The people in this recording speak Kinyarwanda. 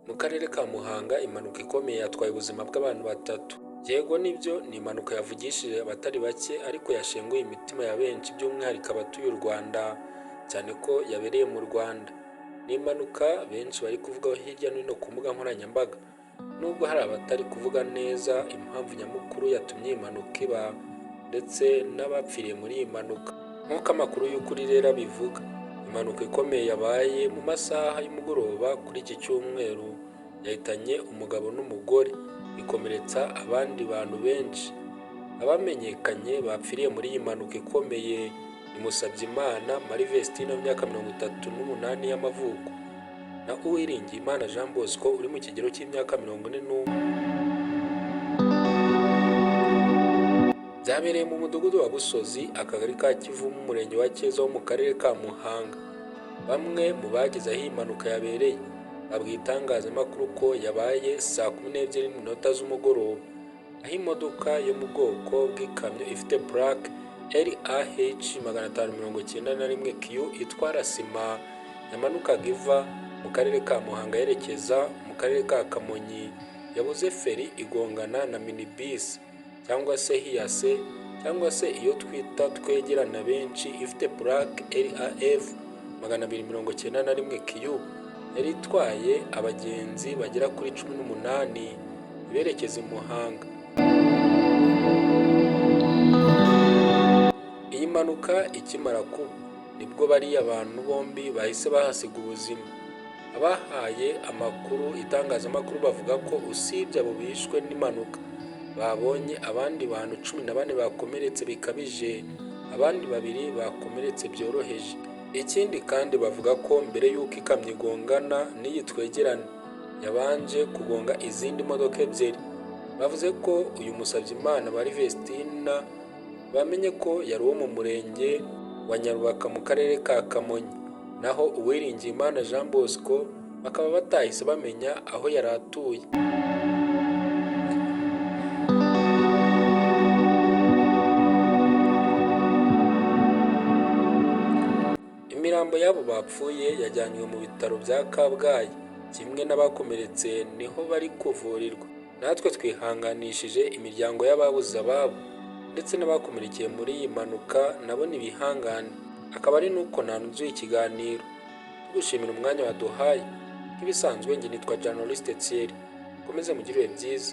Mu karere ka Muhanga impanuka ikomeye yatwaye ubuzima bw'abantu batatu. Yego nibyo, ni impanuka yavugishije abatari bake ariko yashenguye imitima ya benshi by'umwihariko abatuye u Rwanda, cyane ko yabereye mu Rwanda. Ni impanuka benshi bari kuvugaho hirya no hino ku mbuga nkoranyambaga, nubwo hari abatari kuvuga neza impamvu nyamukuru yatumye iyi mpanuka iba ndetse n'abapfiriye muri iyi mpanuka. Nk'uko amakuru y'ukuri rero abivuga, impanuka ikomeye yabaye mu masaha y'umugoroba kuri iki cyumweru yahitanye umugabo n'umugore, ikomeretsa abandi bantu benshi. Abamenyekanye bapfiriye muri iyi mpanuka ikomeye ni Musabyimana Marie Vestine w'imyaka 38 y'amavuko na Uwiringiyimana Jean Bosco uri mu kigero cy'imyaka 41. Byabereye mu mudugudu wa Busozi, akagari ka Kivumu, umurenge wa Cyeza wo mu karere ka Muhanga. Bamwe mu bageze aho iyi mpanuka yabereye babwiye itangazamakuru ko yabaye saa 12:00 z'umugoroba, aho imodoka yo mu bwoko bw'ikamyo ifite plaque RAH 591 Q itwara sima yamanukaga iva mu karere ka Muhanga yerekeza mu karere ka Kamonyi, yabuze feri igongana na minibisi cyangwa se hiyase cyangwa se iyo twita twegerana benshi ifite plaque RAF 291 Q yari itwaye abagenzi bagera kuri 18 berekeza i Muhanga. Iyi mpanuka ikimara kuba nibwo bariya bantu bombi bahise bahasiga ubuzima. Abahaye amakuru itangazamakuru bavuga ko usibye abo bishwe n'impanuka, babonye abandi bantu 14 bakomeretse bikabije, abandi babiri bakomeretse byoroheje. Ikindi kandi bavuga ko mbere y'uko ikamyo igongana n'iyi twegerane, yabanje kugonga izindi modoka ebyiri. Bavuze ko uyu Musabyimana Marie Vestine bamenye ko yari uwo mu murenge wa Nyarubaka mu karere ka Kamonyi, naho Uwiringiyimana Jean Bosco bakaba batahise bamenya aho yari atuye. Imirambo y'abo bapfuye yajyanywe mu bitaro bya Kabgayi, kimwe n'abakomeretse niho bari kuvurirwa. Natwe twihanganishije imiryango y'ababuze ababo ndetse n'abakomerekeye muri iyi mpanuka nabo nibihangane. Akaba ari nuko nanzuye ikiganiro, tugushimira umwanya waduhaye. Nk'ibisanzwe njye nitwa Journaliste Thierry, mukomeze mugire ibihe byiza.